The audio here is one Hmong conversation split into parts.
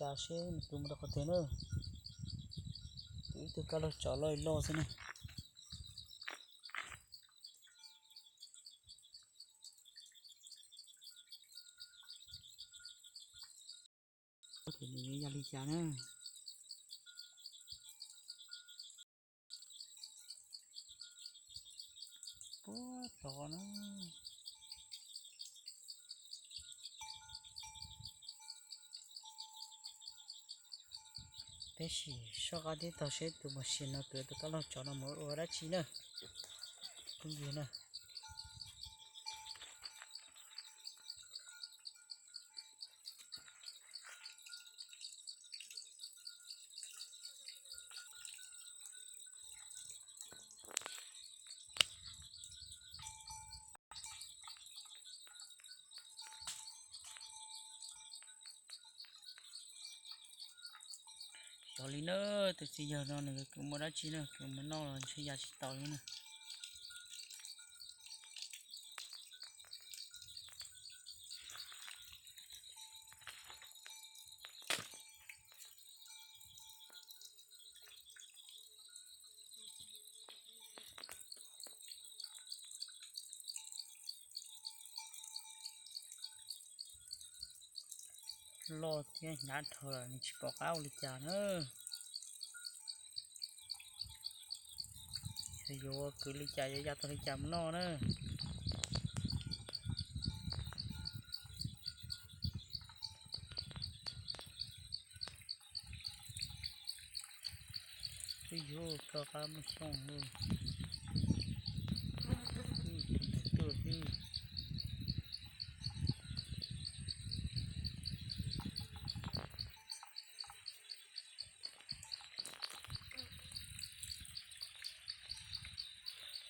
Cas seb nws kwv mus rau qhov twg na. Tus ib tug kab laug tsov loj loj xwb na. Ces nws yuav ya li cas na. Puag tod na. Peb sim soj qab tib tog seb tus mos sia no kwv tus kab laug tsov no mus ua dab tsi na. Phooj ywg na. Xyov li na, tus txiv yawg no nws kwv mus dab tsi na, kwv mus noj los ntshe ya tsis tau li na. Loj thiab hnyav dhau lawm nws tsis pom qab ua li cas na. Xyov yuav kwv li cas yuav ya tau li cas mus noj na. Twb yuav koj qab muaj xyooj lawm. Twb tus ntawd tuaj xwb.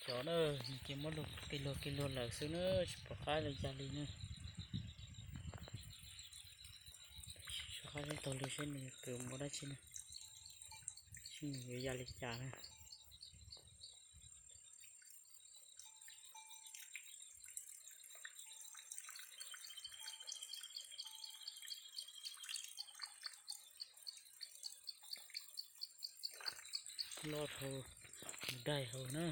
Cov na, nws ces muab luag kev luag kev luag lawm xwb na, tsis pom qab li cas li na. Tsis pom qab tau li seb nws kwv mus dab tsi na, seb nws yuav ya li cas na. Loj dhau, daig hau na.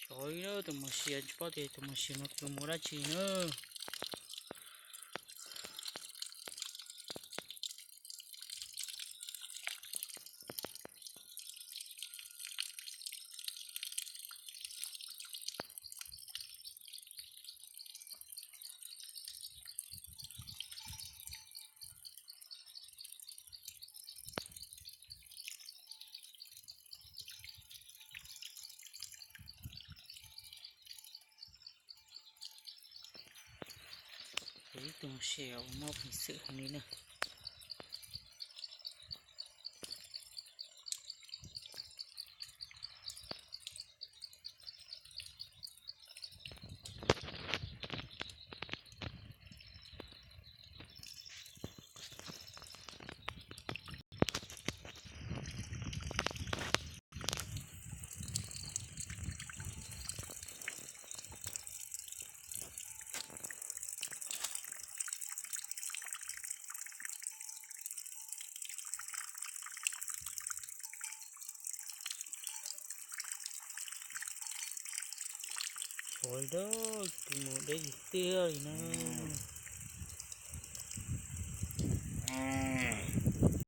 Xyov ib tus mos sia, tsis paub tias tus mos sia no kwv mus dab tsi na. Ib tug mos sia uas muaj peev xwm heev li na. Tshuav li, tus mus deb tiag tiag li na.